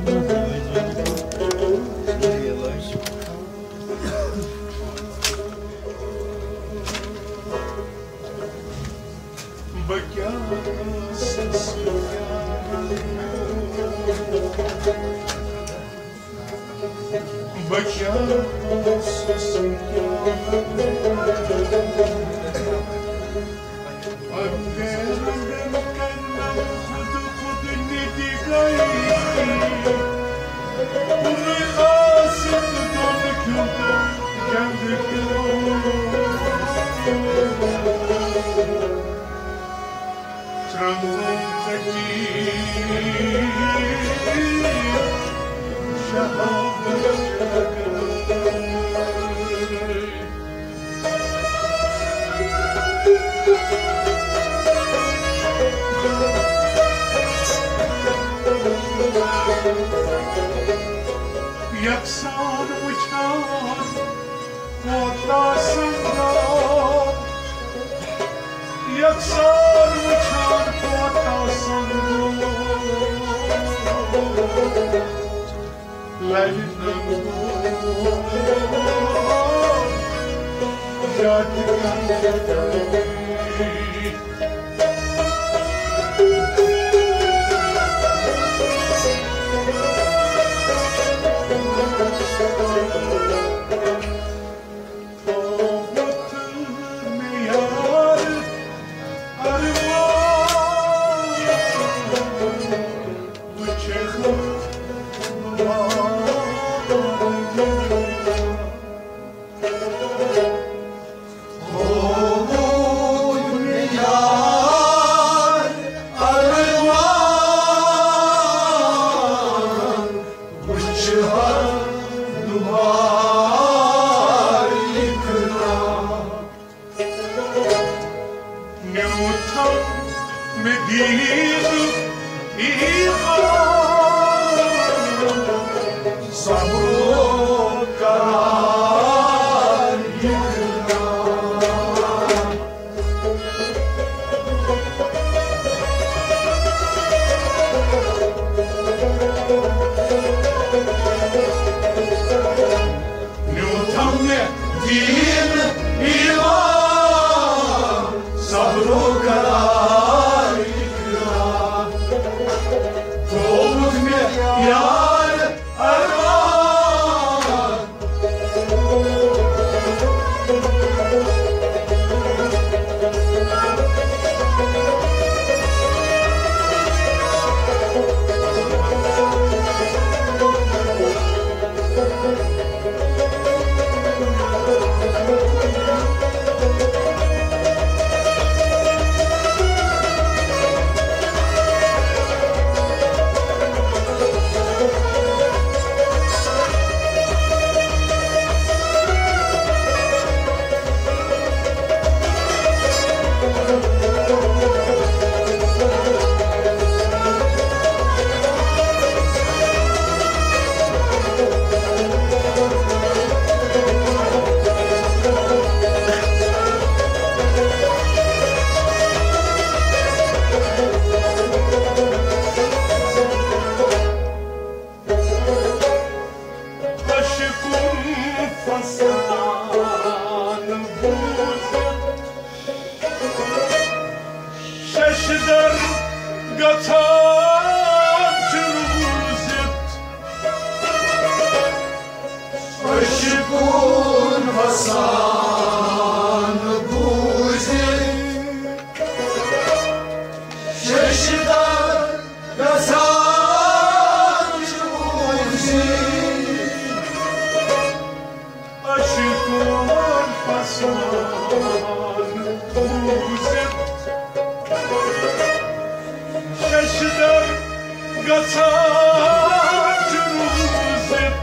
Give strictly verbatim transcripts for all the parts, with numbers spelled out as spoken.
بہٕ کیٛاہ ٲسٕس، بہٕ کیٛاہ ٲسٕس، بہٕ کیٛاہ ٲسٕس۔ یکسان وٕچھان کوتاہ سنگار، یکسان وٕچھان کوتاہ سنگار۔ لَلہِ ننٛدو شادِ کَرنہٕ۔ تھووُتھ مےٚ یار ارمان، وٕچھِ ہا۔ تھووُتھ مےٚ یار ارمان، وٕچھِ ہا دُبارٕ یہِ کھرٛان۔ نیوٗتھم مےٚ دیٖنُک ایٖمان، صبرُک قرار یہِ کھرٛان۔ نیوٗتھم مےٚ دیٖن ایٖمان، صبرُک قرار اقرار۔ تھووُتھ مےٚ یار ارمان۔ عشقُن فسان بوٗزِتھ، ششدر گژھان چھُ روٗزِتھ۔ عشقُن فسان بوٗزِتھ، ششدر گژھان چھُ روٗزِتھ۔ عشقُن فسان بوٗزِتھ، ششدر گژھان چھُ روٗزِتھ۔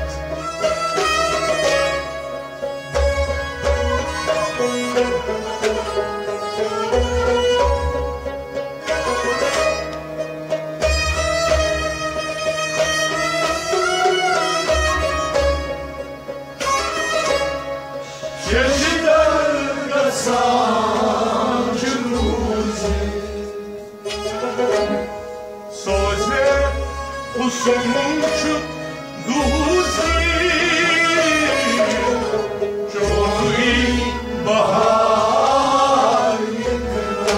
ششدر گژھان چھُ روٗزِتھ۔ سوزے سون چھُ دوٗزِتھ چونُے بہار یِکنا۔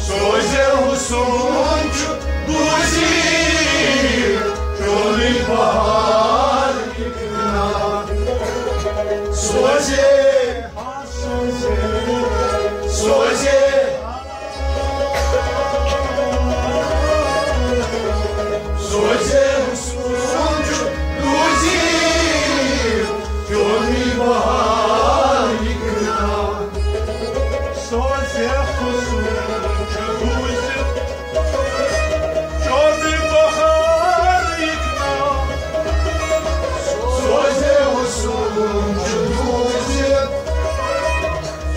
سوزے حسن چھُ دوٗزِتھ چونُے بہار یِکنا۔ سوزے، سوزے، سوزے، سوزے حسن چھُ دوٗزِتھ چونُے بہار یِکنا۔ سوزے حسن چھُ دوٗزِتھ چونُے بہار یِکنا۔ سوزے حسن چھُ دوٗزِتھ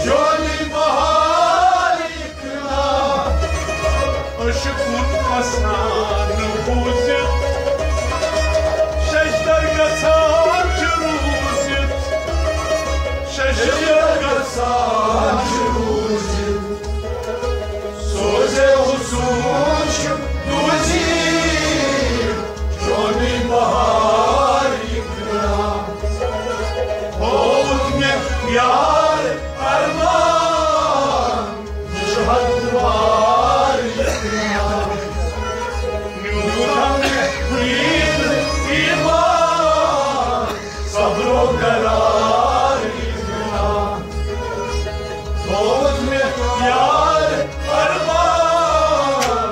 چونُے بہار یِکنا۔ عشقُن فسانہٕ بوٗزِتھ ششدر گژھان چھِ روٗزِتھ، ششدر گژھان چھِ روٗزِتھ۔ سوزے حسن چھُ دوٗزِتھ چونُے بہار یِکنا۔ ہووُتھ مےٚ یار ارمان، یہِ چھُ حد بار یِکنا۔ نیوٗتھم مےٚ عید ایمان، صبرو قرار یِکنا۔ ہووُتھ مےٚ یار ارمان۔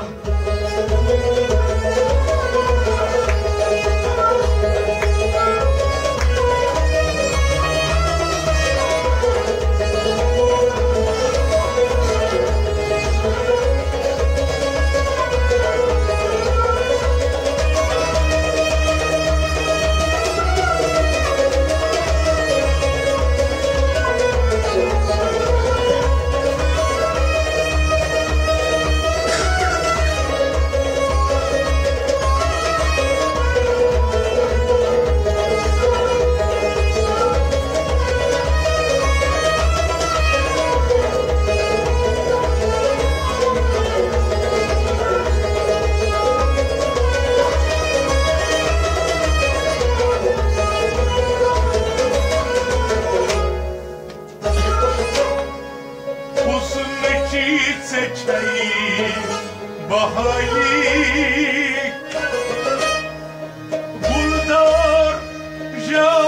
حسنٕچی ژےٚ چھَے بہٲیی، گُلدار جامنٲیی۔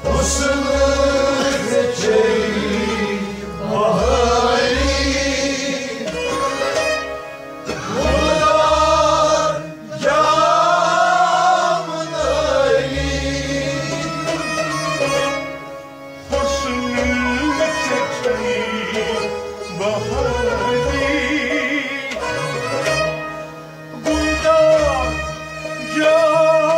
حسنٕچی ژےٚ چھَے بہٲیی، گُلدار جامنٲیی۔ حسن ژےٚ چھَے بہٲری، گُلدار جامنٲیی۔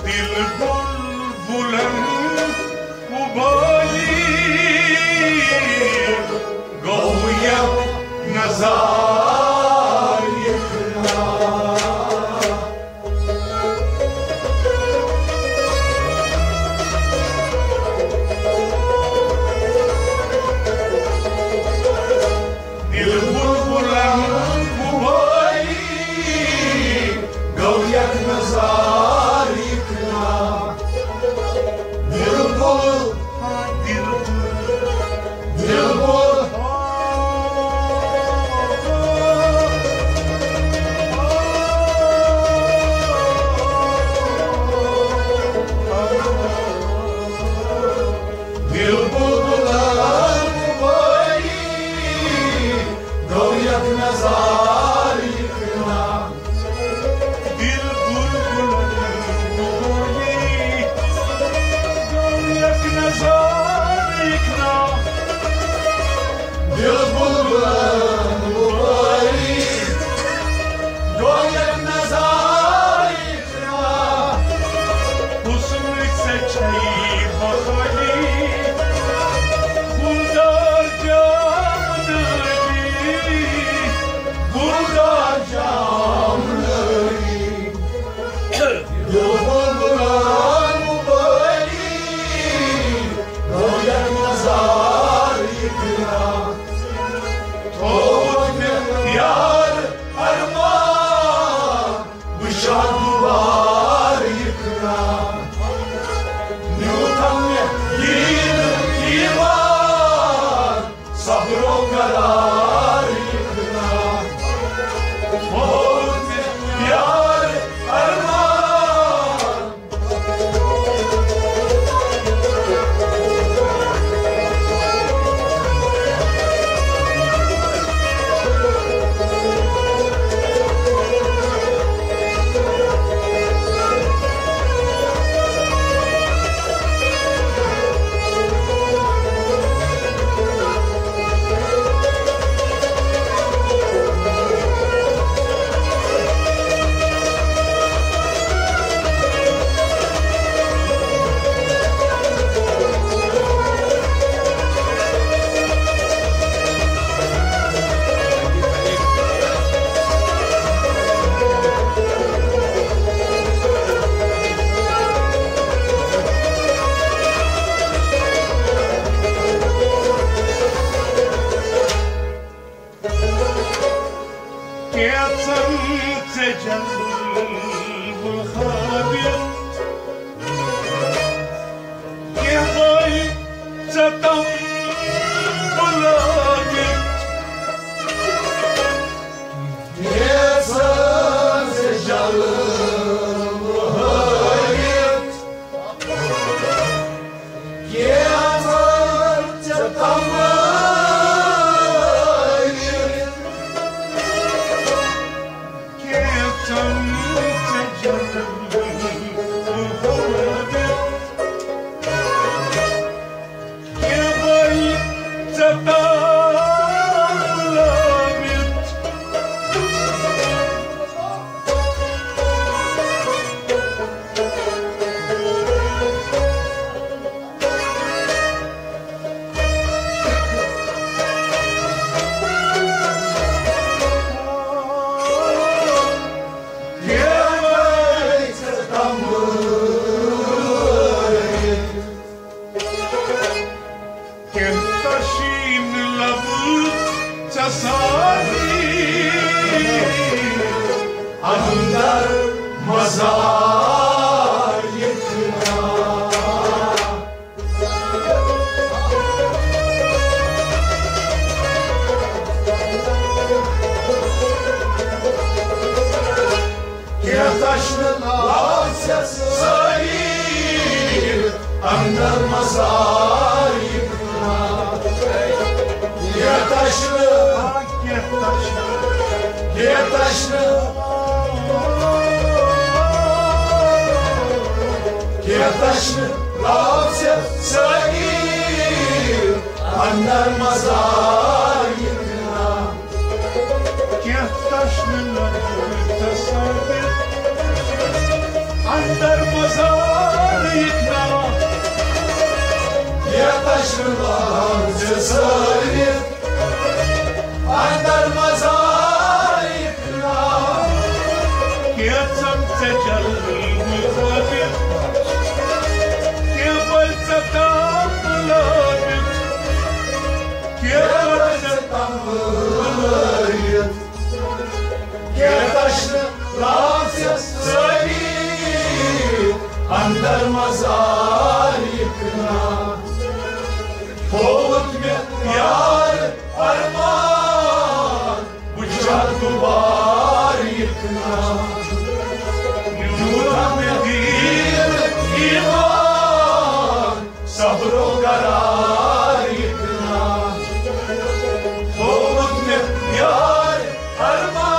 دل بلبلن ابالی، گویا نظار یکنا۔ دل بلبلن ابالی، گویا نظار یکنا۔ دل بل، دل بل، دل بل۔ کینٛژن ژےٚ جلوٕ ہٲوِتھ، کینٛہہ وٲے ژےٚ تم بُلٲوِتھ۔ کینٛژن ژےٚ تم بُلٲوِتھ۔ کینٛژن ژےٚ جلوٕ ہٲوِتھ۔ کینٛہہ وٲے ژےٚ تام لٲوِتھ۔ کینٛہہ وٲے ژےٚ تام لٲوِتھ۔ کینٛہہ تشیٖن لبہٕ ژےٚ ساری اندر مزار یِتھ کٔنۍ۔ کینٛہہ تشنہٕ لبہٕ ژےٚ ساری اندر مزار یِتھ کٔنۍ۔ کینٛہہ تشنہٕ، کینٛہہ تشنہٕ، کینٛہہ تشنہٕ، کینٛہہ تشنہٕ لبہٕ ژےٚ ساری اندر مزار یِتھ کٔنۍ۔ کینٛہہ تشنہٕ لبہٕ ژےٚ ساری اندر مزار یِتھ کٔنۍ۔ کینٛہہ تشنہٕ لبہٕ ژےٚ ساری اندر مزار یِتھ کٔنۍ۔ کینٛژن ژےٚ جلوٕ ہٲوِتھ، کینٛہہ وٲے ژےٚ تام لٲوِتھ۔ کینٛہہ وٲے ژےٚ تام لٲوِتھ۔ کینٛہہ تشنہٕ لبہٕ ژےٚ ساری اندر مزار یِتھ کٔنۍ۔ تھووُتھ مےٚ یار ارمان، وٕچھان دوبارٕ یِتھ کٔنۍ۔ یوٗتاہ مےٚ دیٖن ایمان، صبر و قرار یِتھ کٔنۍ۔ تھووُتھ مےٚ یار ارمان۔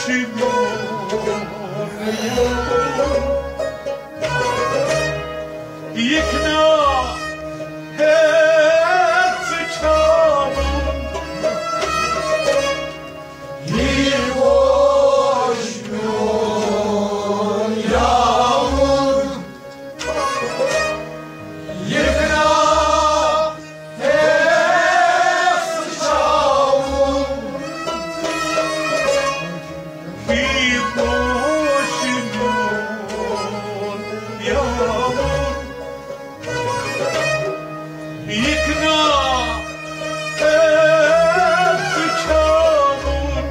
یِکھ نا ہیٚژ چھاوُن، یہِ ووش میون یاوُن۔ یِکھ نا ہیٚژ چھاوُن، یہِ ووش میون یاوُن۔ یِکھ نا ہیٚژ چھاوُن۔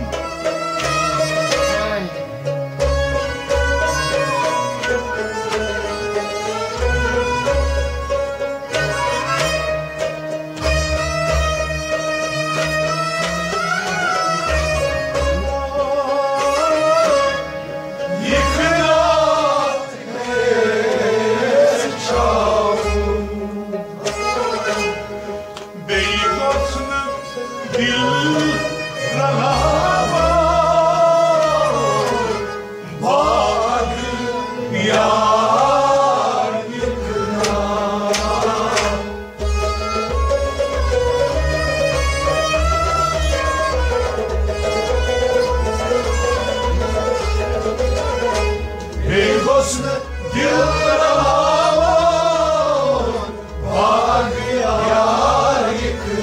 یِکھ نا ہیٚژ چھاوُن۔ بیٚیہِ گوٚژھ نہٕ دِل رلاوان باغ یار یِکھ نا۔ بیٚیہِ گوٚژھ نہٕ دِل رلاوان باغ یار یِکھ نا۔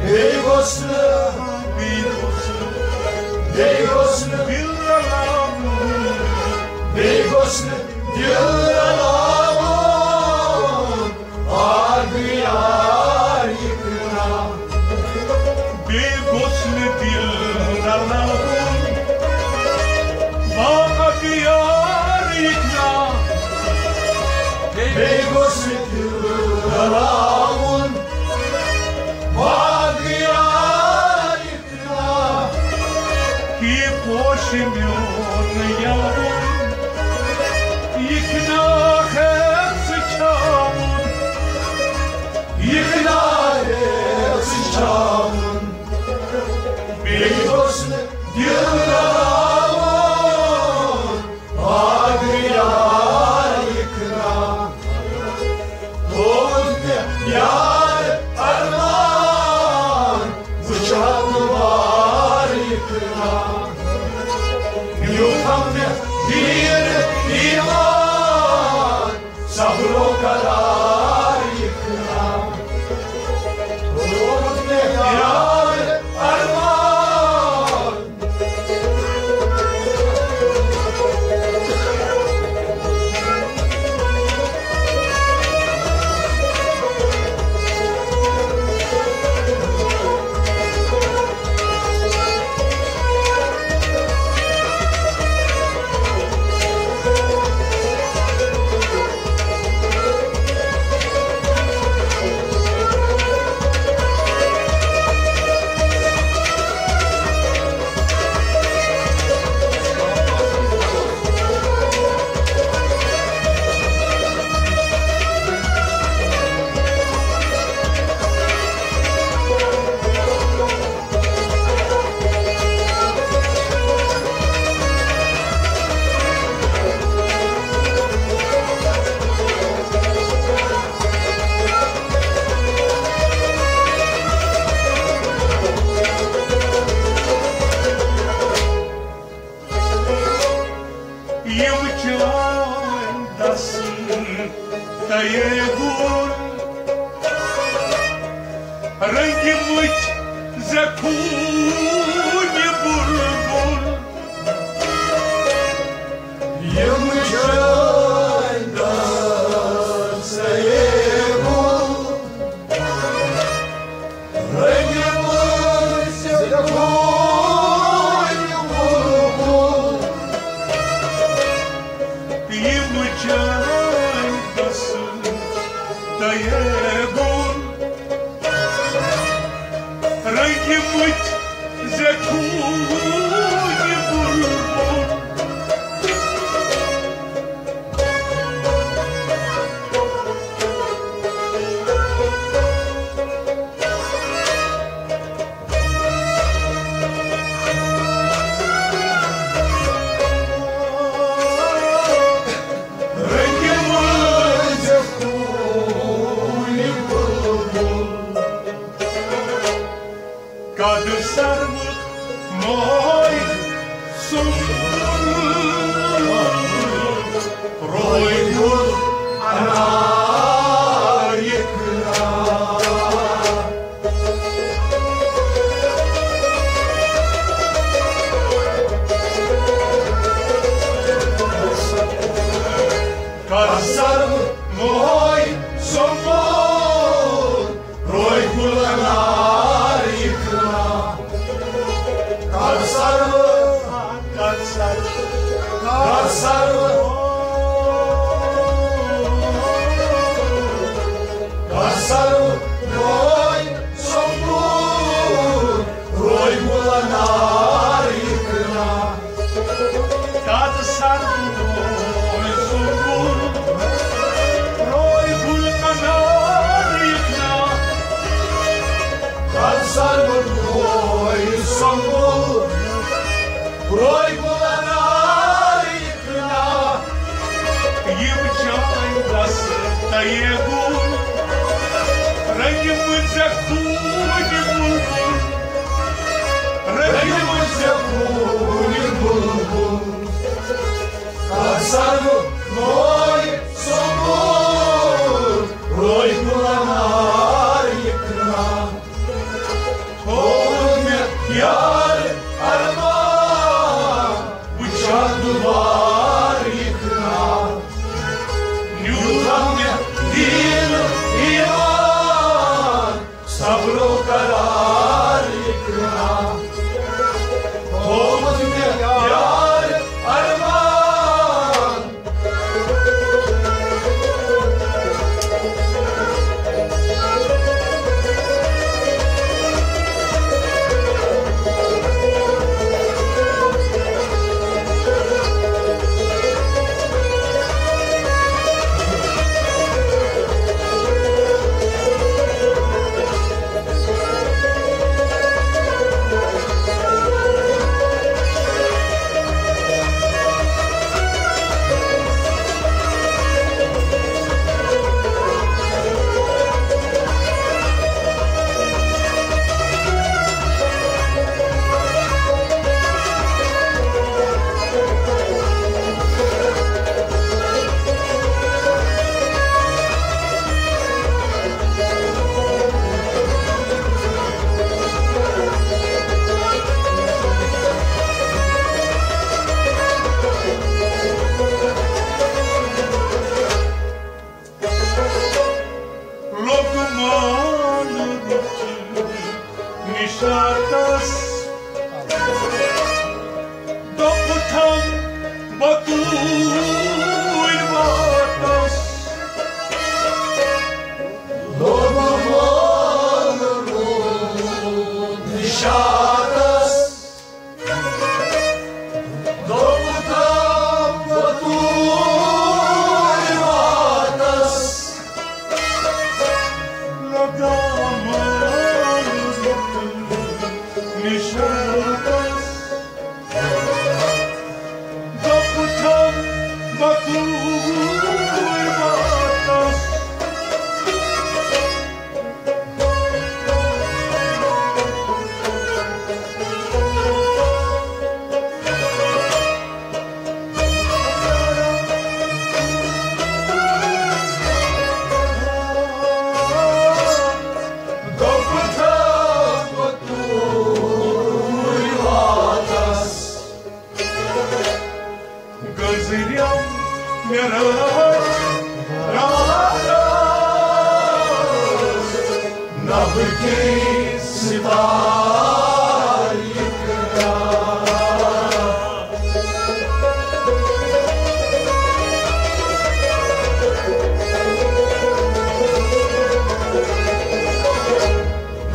بیٚیہِ گوٚژھ نہٕ، بیٚیہِ گوٚژھ نہٕ، بیٚیہِ گوٚژھ نہٕ دِل رلاوُن۔ بیٚیہِ گوٚژھ نہٕ دِل رلاوُن باغ یار یِکھ نا۔ بیٚیہِ گوٚژھ نہٕ دِل رلاوُن باغ یار یِکھ نا۔ بیٚیہِ گوٚژھ نہٕ دِل رلاوُن باغ یار یِکھ نا۔ یہِ پوش میون یاوُن، یِکھ نا ہیٚژ چھاوُن۔ یِکھ نا ہیٚژ چھاوُن۔ بیٚیہِ گوٚژھ نہٕ دِل رلاوُن باغ یار یِکھ نا۔ تھوٚوُتھ مےٚ یار ارمان، وٕچھِ ہا بہٕ وار یِکھ نا۔ نیوٗتھم مےٚ دیٖن ایمان، صبرو قرار یِکھ نا۔ تھوٚوُتھ مےٚ یار ارمان۔ یِم چٲنۍ دستہٕ تَیے گُل، رٔنٛگۍ مٕتۍ زیتون بُلبُل۔ یِم چٲنۍ دستہٕ تَیے گُل، رٔنٛگۍ مٕتۍ زیتون بُلبُل۔ یِم چٲنۍ دستہٕ تَیے گُل، رٔنٛگۍ مٕتۍ زیتون بُلبُل۔ قد سرو موے سمبل، روے گل انار یکنا۔ قد سرو موے سمبل، روے گل انار یکنا۔ قد سرو، قد سرو، قد سرو، قد سرو موے سمبل، روے گل انار یکنا۔ قد سرو موے سمبل، روے گل انار یکنا۔ قد سرو موے سمبل، روے گل انار یکنا۔ یم چانۍ دست تیے گل، رنگمٕژ ژےٚ خوٗنہِ بلبل، رنگمٕژ ژےٚ خوٗنہِ بلبل۔ قد سرو موے سمبل، روے گل انار یکنا۔ تھوٚوُن مےٚ یار ارمان، وٕچھان دُبار یکنا۔ نیوٗتھن مےٚ دیٖن ایمان، صبرو قرار یکنا۔ تھوٚوُن مےٚ یار ارمان۔ لوکمان نشاتس، دوٚپُتھم بطور واتس۔ لوکمان نشاتس، دوٚپُتھم بطور واتس۔ لوکمان نشاتس، دوٚپُتھم بطور واتس۔ گزریم معراج راتس، نبہٕ کے ستار یکنا۔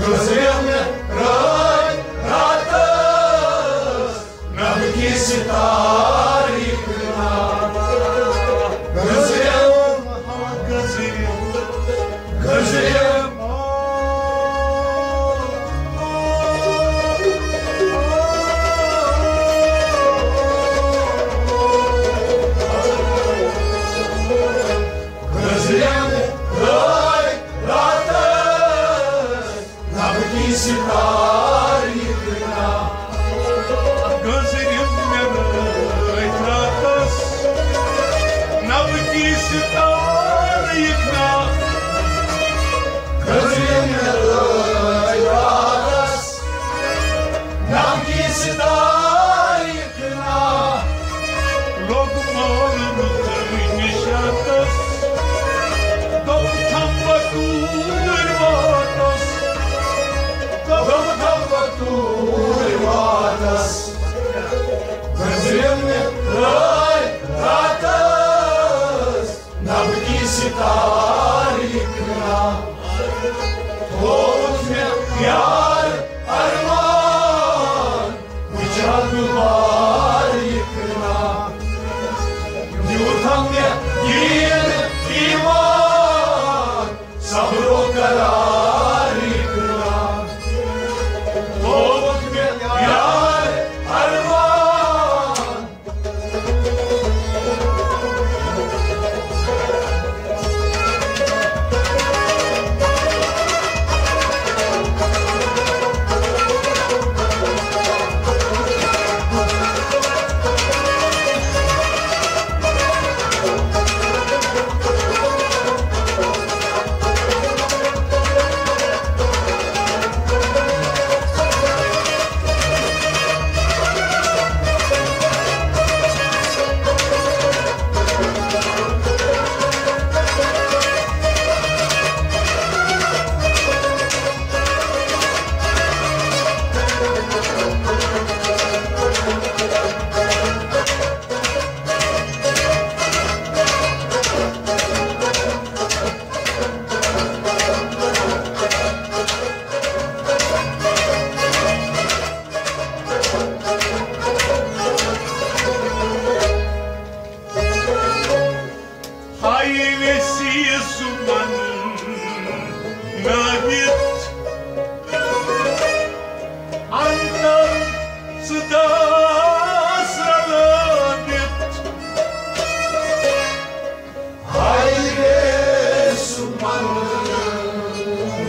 گزریم معراج راتس، نبہٕ کے ستار یکنا۔ گزریم، گزریم، گزریم۔ گزریم معراج راتس، نبہٕ کے ستار ستار یِکھنا۔ لوٚگ مول رُت نِشاتس، دوٚپ تھمبہ توٗرۍ واتس، دوٚپ تھمبہ توٗرۍ واتس۔ گٔنٛزرِم مےٚ رٲے راتس، نبہٕ کی ستار یِکھنا۔ تھووُتھ مےٚ یار ارمان، وٕچھا دُبار یِکھنا۔ دیُتھم مےٚ دیٖن ایمان، صبر و قرار یِکھنا۔ تھووُتھ مےٚ یار ارمان۔ ہاے ویسی سُمن نٲوِتھ، اندر سُہ داس رلٲوِتھ۔ ہاے ویسی سُمن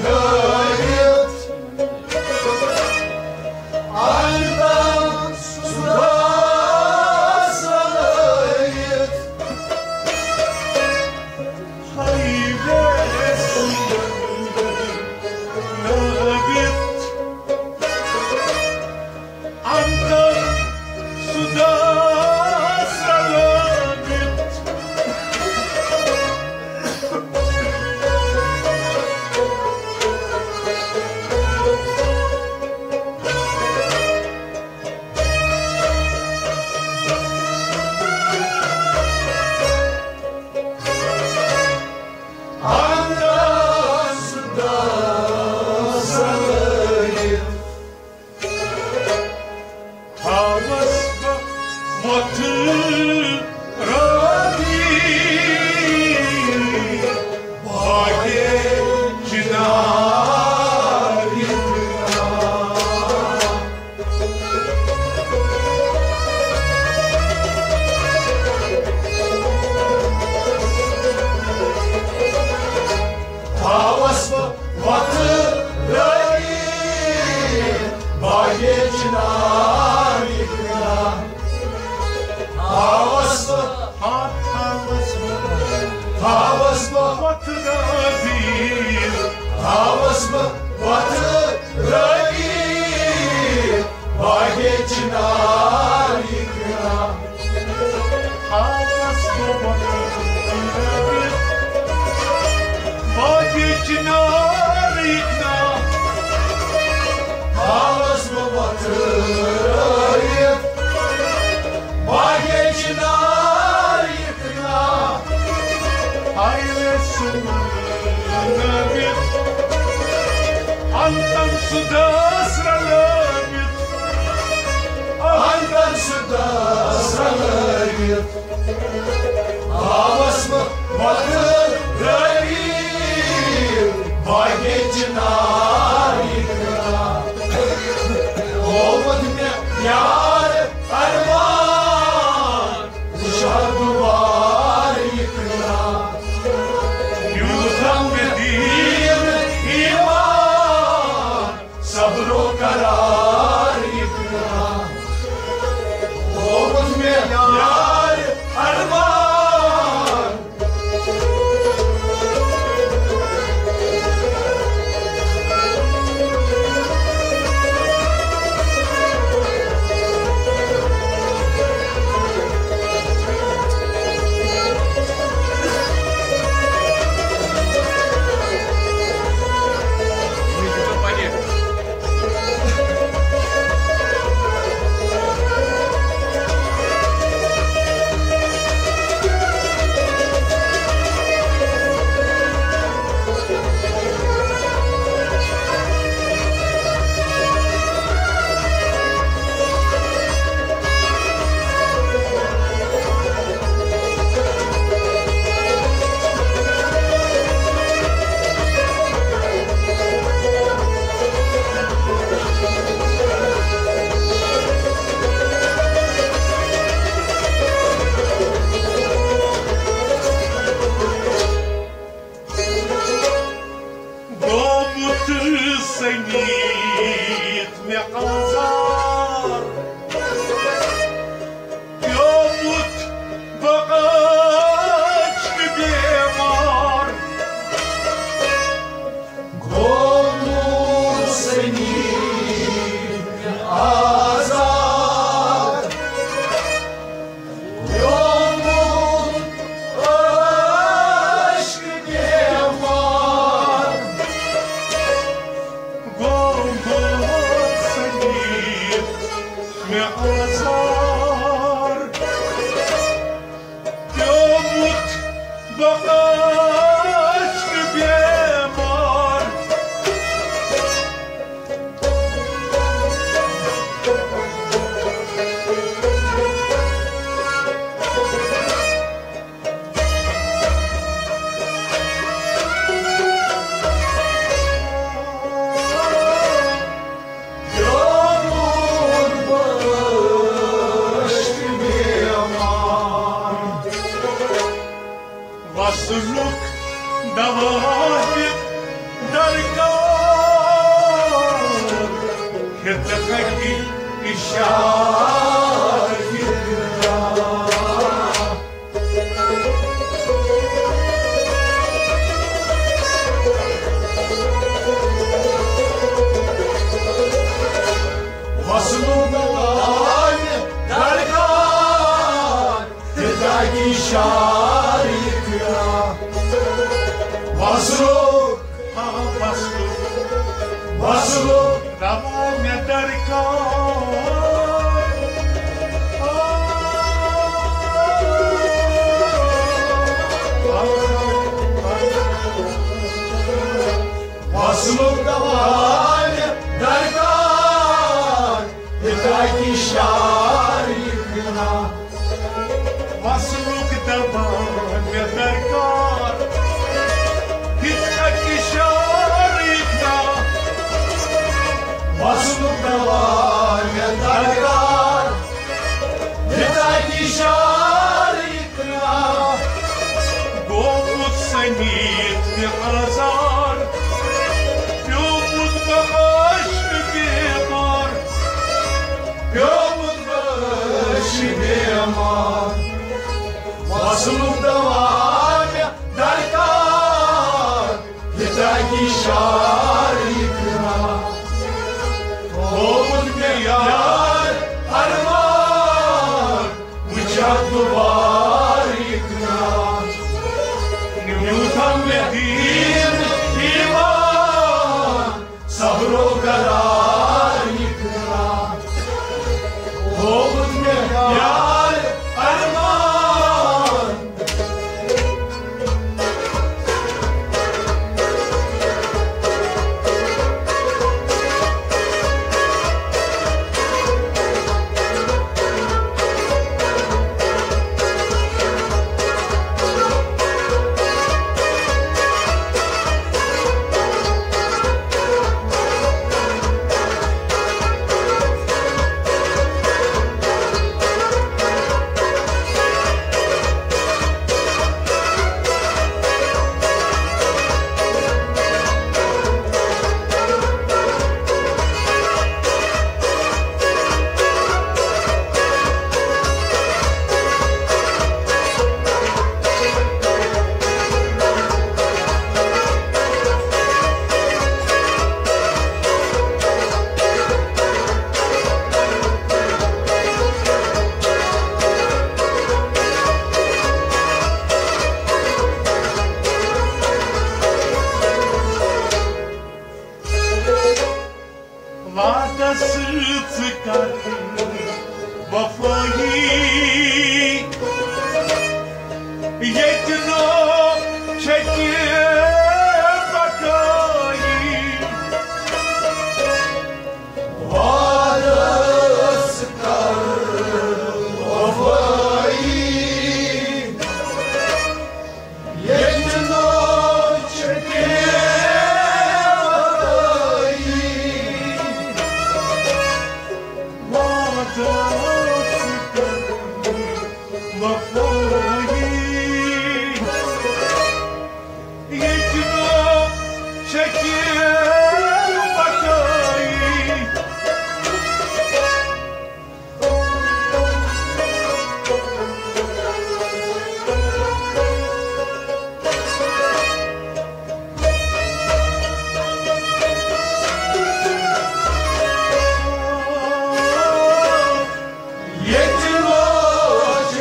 نٲوِتھ، اندر سُہ داس رلٲوِتھ۔ ہاے ویسی سُمن نٲوِتھ، اندر سُہ داس رلٲوِتھ۔ اندر سُہ داس رلٲوِتھ۔ تھاوس بہٕ وۄتھٕ رٲوی باغے چنار یِکھنا۔ تھاوس بہٕ وۄتھٕ رٲوی باغے چنار یِکھنا۔ تھاوس بہٕ، ہا، تھاوس بہٕ، تھاوس بہٕ وۄتھٕ رٲوی، تھاوس بہٕ وۄتھٕ رٲوی باغے چنار یِکھنا۔ تھاوس بہٕ وۄتھٕ رٲوِتھ باغے چنار یِکھنا۔ تھاوس بہٕ وۄتھٕ رٲوِتھ باغے چنار یِکھنا۔ ہاے ویسی سُمن نٲوِتھ، اندر سُہ داس رلٲوِتھ۔ آزار پیومُت بہٕ عشقہٕ بیمار۔ وصلُک دوا تہِ درکار، ہیٚتھ ہیٚکہِ اشارٕ یہِ دِلدار۔ وصلُک دوا تہِ درکار، ہیٚتھ ہیٚکہِ اشارٕ یہِ دِلدار۔ وصلُک، ہاں، وصلُک، وصلُک دوا مےٚ درکار۔ وصلُک دوا مےٚ درکار، ہیٚتھ ہیٚکہِ اشارٕ یہِ دِلدار۔ وصلُک دوا مےٚ درکار، ہیٚتھ ہیٚکہِ اشارٕ یہِ دِلدار۔ وصلُک دوا مےٚ درکار، ہیٚتھ ہیٚکہِ اشارٕ یہِ دِلدار۔ گوٚمُت سنیٖد تہِ آزار، پیومُت بہٕ عشقہٕ بیمار۔ پیومُت بہٕ عشقہٕ بیمار۔ وصلُک دوا مےٚ درکار، ہیٚتھ ہیٚکہِ اشارٕ یہِ دِلدار۔ تھووُت مےٚ یار ارمان، وٕچھِ ہا دُبارٕ یہِ دِلدار۔ نیوٗتھم مےٚ دیٖن ایمان، صبرو قرار یہِ دِلدار۔ تھووُت مےٚ یار ارمان۔ وعدس ژٕ کر وفٲیی، ییٚتہِ نہٕ چھےٚ کینٛہہ بقٲیی۔ وعدس کر وفٲیی، ییٚتہِ نہٕ چھےٚ کینٛہہ بقٲیی۔ وعدس کر وفٲیی، ییٚتہِ نہٕ چھےٚ کینٛہہ بقٲیی۔ ییٚتہِ لوج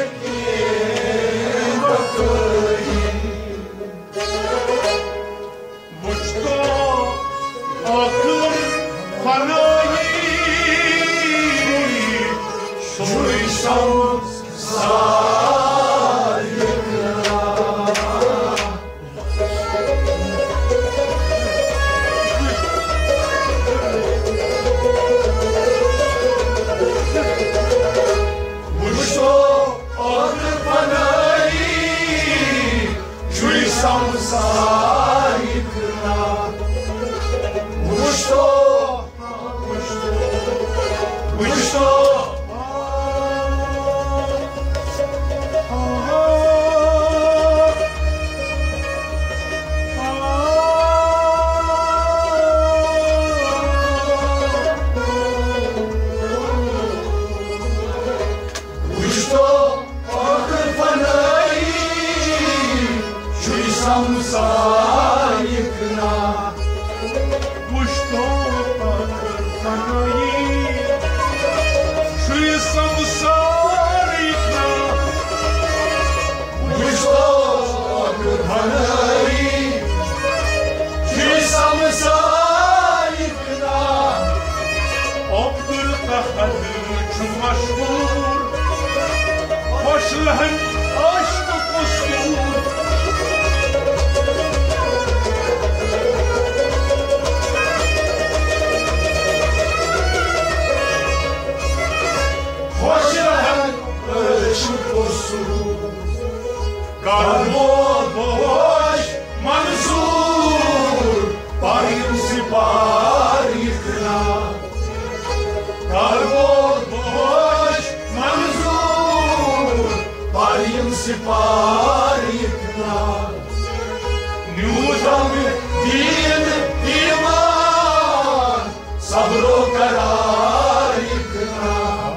وٕچھتو۔ وٕچھتو۔ ٲخٕر فنٲیی چھُے سمسار یہِ کنا۔ وٕچھتو ٲخٕر فنٲیی چھُے سمسار یہِ کنا۔ وٕچھتو ٲخٕر فنٲیی چھُے سمسار یہِ کنا۔ عبدالقہار چھُ مشہوٗر، خۄش لہن عٲشقُک قصوٗر۔ خۄش لہن عٲشقُک قصوٗر۔ کربو بوش منظور، پریم سپار یہِ کنا۔ کربو بوش منظور، پریم سپار یہِ کنا۔ نیوٗتم دین ایمان، صبر و قرار یہِ کنا۔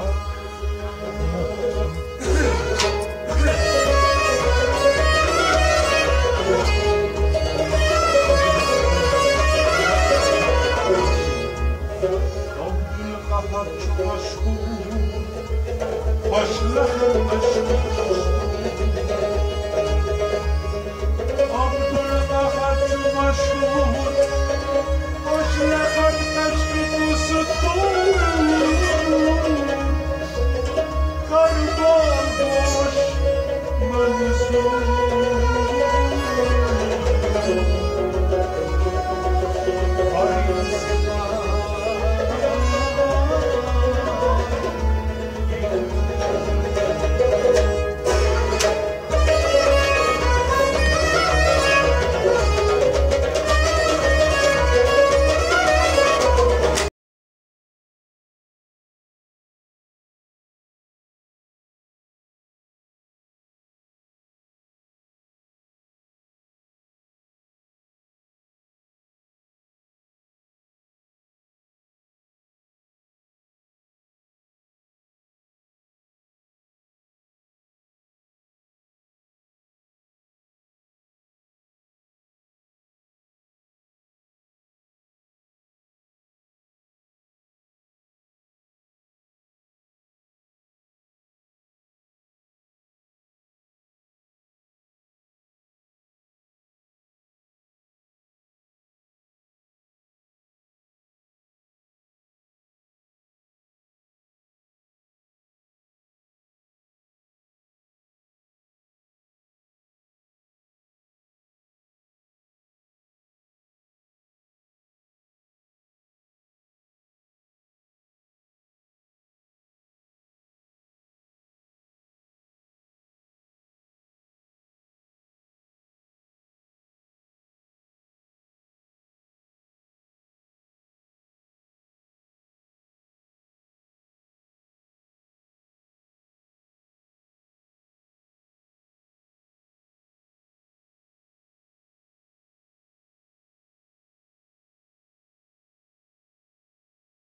عبدالقہار چھُ مشہوٗر، خۄش لہن عٲشقُک